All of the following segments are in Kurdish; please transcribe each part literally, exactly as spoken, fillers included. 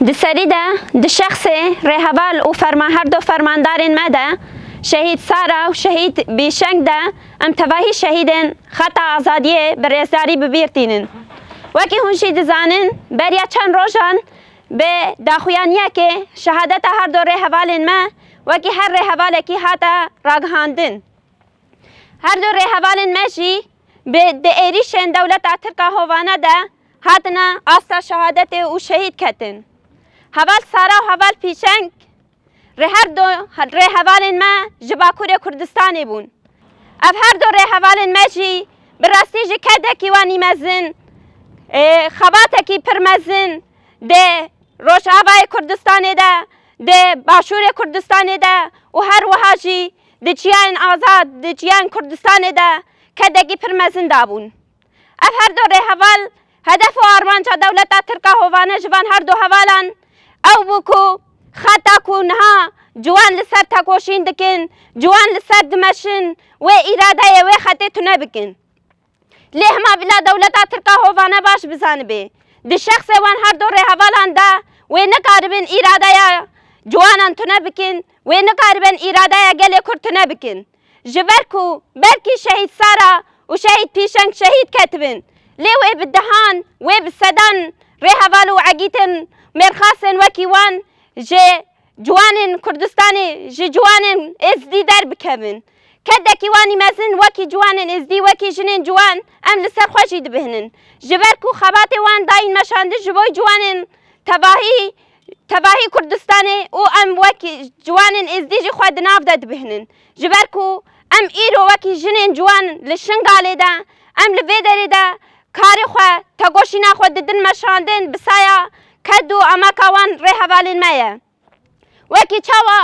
Di serî de, di şexsê rêheval û ferma-, her du fermandarên me de, şehîd Sara û şehîd Bîşeng de, em tevahî şehîdên xeta azadiyê bi rêzdarî bi bîr tînin. Wekî hûn jî dizanin, beriya çend rojan bi daxuyaniyekê şehadeta her du rêhevalên me wekî her rêhevalekî hate ragihandin. Her du rêhevalên me jî bi, di êrîşên dewleta Tirk a hovane de hatine asta şehadetê û şehîd ketin. Heval Sara û heval Pîşeng rê-, her du rêhevalên me ji Bakurê Kurdistanê bûn. Ev her du rêhevalên me jî bi rastî jî kedekî wanî mezin, e, xebatekî pir mezin di Rojavayê Kurdistanê de, di Başûrê Kurdistanê de û her wiha jî di çiyayên azad, di çiyayên Kurdistanê de kedekî pir mezin dabûn. Ev her du rêheval hedef û armanca dewleta Tirk a hovane ji van her du hevalan ew bû ku xeta ku niha ciwan li ser tekoşîn dikin, ciwan li ser dimeşin, wê îradeyê wê xetê tune bikin. Lê hema bila dewleta Tirk a hovane baş bizanibe, di şexsê wan her du rêhevalan de wê nikaribin îradeya ciwanan tune bikin, wê nikaribin îradeya gelê Kurd tune bikin. Ji ber ku belkî şehîd Sara û şehîd Pîşeng şehîd ketibin, lê wê bi dehan, wê bi sedan rêheval û egîtên mêrxasên wekî wan ji ciwanên Kurdistanê, ji ciwanên Êzdî derbikevin. Kedekî wanî mezin wekî ciwanên Êzdî, wekî jinên ciwan em li ser xwe jî dibihnin. Ji ber ku xebatê wan dayîn meşandin ji bo ciwanên tevahî, tevahî Kurdistanê û em wekî ciwanên Êzdî jî xwe di nav de dibihnin. Ji ber ku em îro wekî jinên ciwan li Şingalê de, em li vê derê de karê xwe, tekoşîna xwe didin meşandin, bi saya ked û emeka wan rêhevalên me ye. Wekî çawa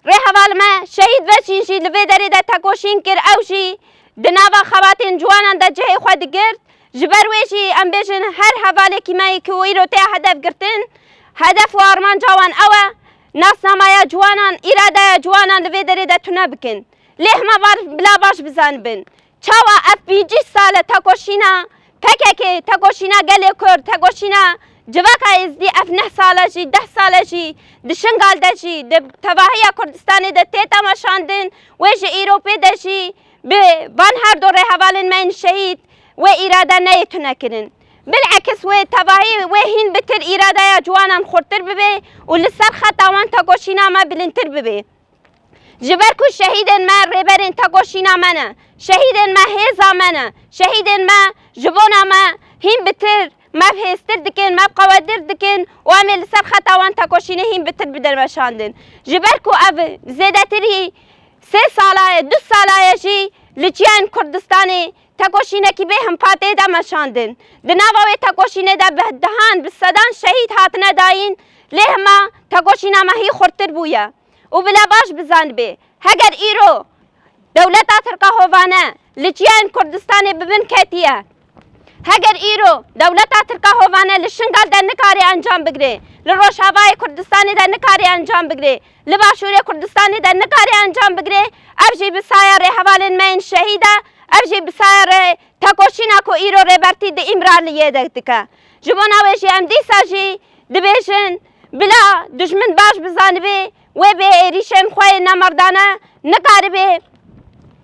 rêheval me Şehîd Veşîn jî li vê derê de tekoşîn kir, ew jî di nava xebatên ciwanan de cihê xwe digirt. Ji ber wê jî em bêjin her hevalekî me yê ku îro tê hedef girtin, hedef û armanca wan ew e, nasnamaya ciwanan, îradeya ciwanan li vê derê de tune bikin. Lê hema bar, bila baş bizanibin. Çawa ev pêncî sal e tekoşîna P K K, tekoşîna gelê Kurd, tekoşîna civaka Êzdî, ev neh sal e jî, deh sal e jî, di Şingal de jî, di tevahiya Kurdistanê de tê temaşandin, wê ji îro pê de jî bi van her du rêhevalên me yên şehîd wê îrade neyê tunekirin. Bilekis wê tevahî wê hîn bitir îradeya ciwanan xurtir bibe û li ser xeta wan tekoşîna me bilindtir bibe. Ji ber ku şehîdên me rêberên tekoşîna me ne, şehîdên me hêza me ne, şehîdên me ji bona me hîn bitir, me hêztir dikin, me qewettir dikin û em ê li ser xeta wan tekoşînê hîn bitir bidin meşandin. Ji ber ku ev zêdetirî sê sala ye, du sala ye jî li çiyayên Kurdistanê tekoşînekî bê himpa tê de meşandin. Di nava wê tekoşînê de bi dehan, bi sedan şehîd hatine dayîn, lê hema tekoşîna me hî xurtir bûye. Û bila baş bizanibê, heger îro dewleta Tirka hovane li çiyayên Kurdistanê bi bin ketiye, heger îro dewleta Tirka hovane li Şingal de nikare encam bigire, li Rojavayê Kurdistanê de nikare encam bigire, li Başûrê Kurdistanê de nikare encam bigire, ev jî bi saya rêhevalên me yên şehîd e, ev jî bi saya rê tekoşîna ku îro Rêbertî di Îmraliyê de dike. Ji bona wê jî em dîsa jî dibêjin, bila dijmin baş bizanibê, wê bê êrîşên xwe yê nemerdane nikaribê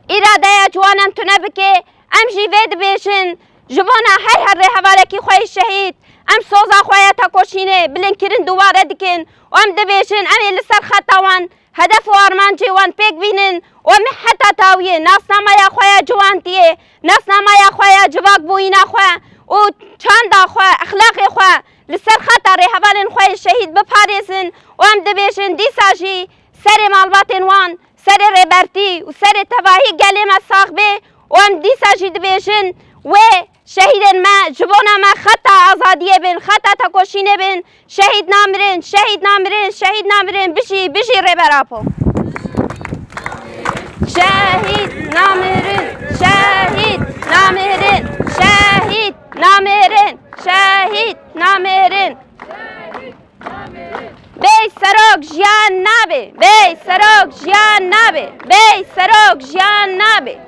îradeya ciwanan tune bike. Em jî vê dibêjin, ji bona her her rêhevalekî xwe yê şehîd, em soza xwe ya tekoşînê bilindkirin dubare dikin û em dibêjin, em ê li ser xeta wan hedef û armancê wan pêk bînin û em ê heta tawiyê nasnameya xwe ya ciwantiyê, nasnameya xwe ya civakbûyîna xwe û çanda xwe, exlaqê xwe li ser xeta rêhevalên xwe yê şehîd biparêzin û em dibêjin dîsa jî serê malbatên wan, serê Rêbertî û serê tevahî gelê me sax bê û em dîsa jî dibêjin wê şehîdên me ji bona me xeta azadiyê bin, xeta tekoşînê bin, şehîd namirin, şehîd namirin, şehîd namirin, bijî, bijî Rêber Apo. Şehîd namirin, şehîd namirin, şehîd namirin, şehîd namirin. Bêyî serok jiyan nabe, bêyî serok jiyan nabe, bêyî serok jiyan nabe.